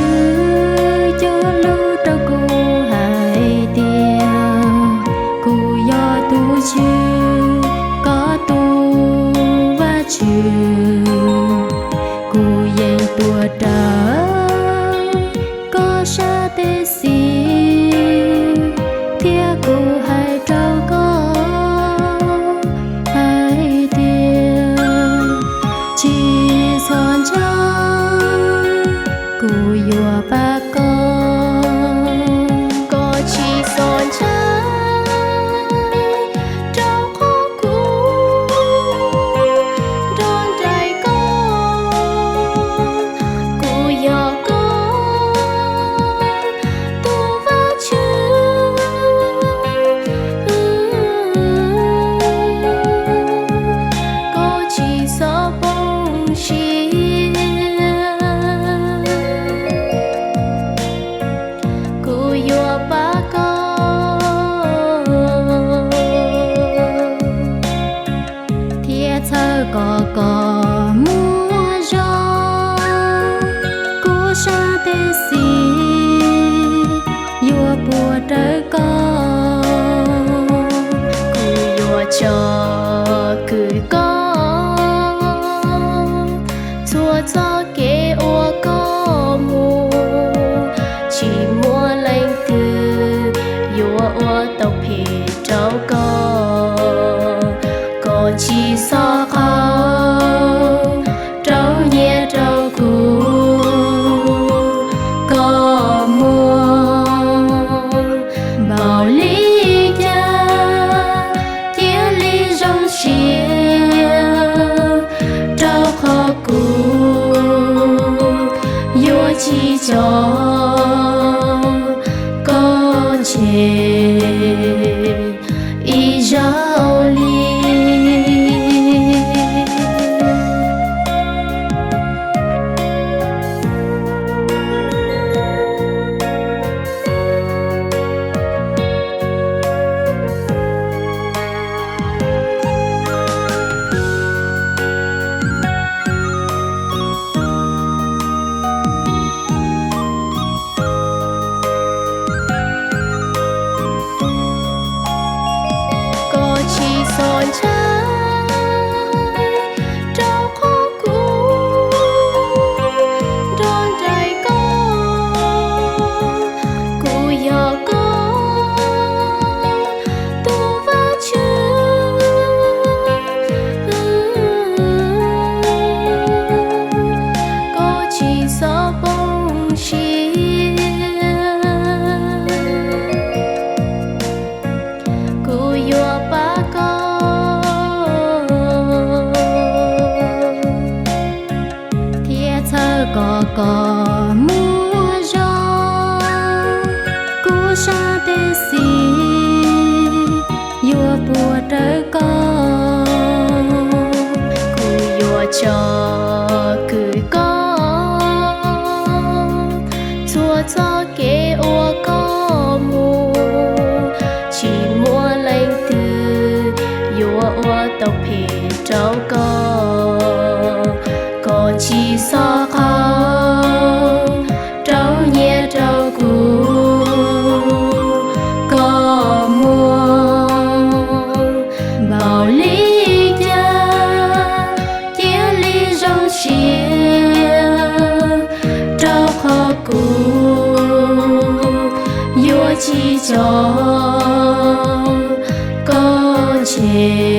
Wb cog lus rau kuv hais tias kuv yog tus Tswv, koj tus Vajtswv. Kuv yeej tuav rawv koj sab tes xis, thiab kuv hais rau koj hais tias tsis txhob ntshai, kuv yuav pab koj. Koj tsis txhob ntshai, rau qhov kuv nrog nraim koj. Kuv yog koj tus Vajtswv, koj tsis txhob poob siab, kuv yuav pab koj thiab txhawb kom koj muaj zog. Kuv sab tes xis yuav puas rawv koj. Kuv yuav tsom kwm koj txhua txoj kev uas koj mus, tsis muaj leej twg yuav ua tau phem rau koj. Koj tsis txhob qaug rau nyias rau kuv, koj muaj npaum li cas cia li zoo siab, rau qhov kuv yuav tsis tso koj tseg ib zaug li. Koj tsis txhob ntshai, rau qhov kuv nrog nraim koj. Kuv yog koj tus Vajtswv, koj tsis txhob poob siab, kuv yuav pab koj thiab txhawb kom koj muaj zog. Kuv sab tes xis yuav puas rawv koj. Kuv yuav tsom kwm koj txhua txoj kev uas koj mus, tsis muaj leej twg yuav ua tau phem rau koj. Koj tsis txhob qaug rau nyias rau kuv, koj muaj npaum li cas cia li zoo siab, rau qhov kuv yuav tsis tso koj tseg